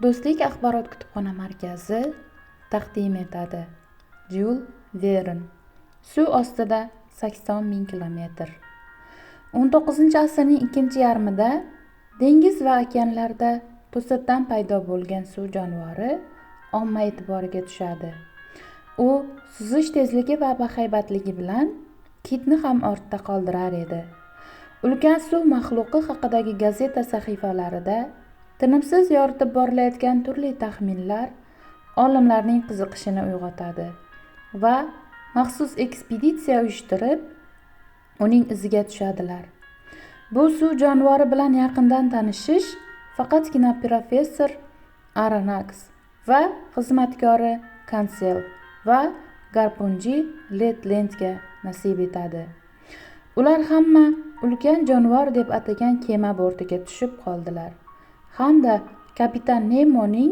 Do'stlik axborot kutubxona markazi taqdim etadi. Jyul Vern. Suv ostida 80 ming kilometr. 19-asrning ikkinchi yarmida dengiz va okeanlarda to'satdan paydo bo'lgan suv jonivori omma e'tiboriga tushadi. U suzish tezligi va bahaybatligi bilan kitni ham ortda qoldirar edi. Ulkan suv maxluqi haqidagi gazeta sahifalarida tinimsiz yoritib borilayotgan turli taxminlar olimlarning qiziqishini uyg'otadi va maxsus ekspeditsiya uyushtirib, uning iziga tushadilar. Bu suv jonivori bilan yaqindan tanishish faqatgina professor Aronaks va xizmatkori Kansel va garpunchi Led Lendga nasib etadi. Ular hamma ulkan jonivor deb atagan kema bortiga tushib qoldilar. Hamda kapitan Nemoning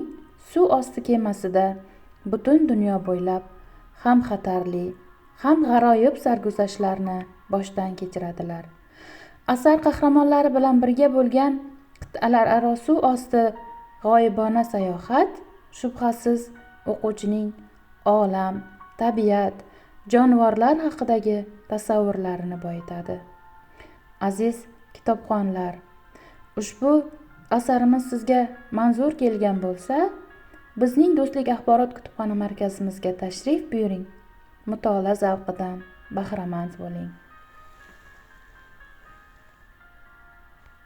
suv osti kemasida butun dunyo bo'ylab ham xatarli, ham g'aroyib sarguzashtlarni boshdan kechiradilar. Asar qahramonlari bilan birga bo'lgan qit'alararo suv osti g'oyibona sayohat shubhasiz o'quvchining olam, tabiat, jonivorlar haqidagi tasavvurlarini boyitadi. Aziz kitobxonlar, ushbu asarimiz sizga manzur kelgan bo'lsa, bizning Do'stlik axborot kutubxona markazimizga tashrif buyuring. Mutolaa zavqidan bahramand bo'ling.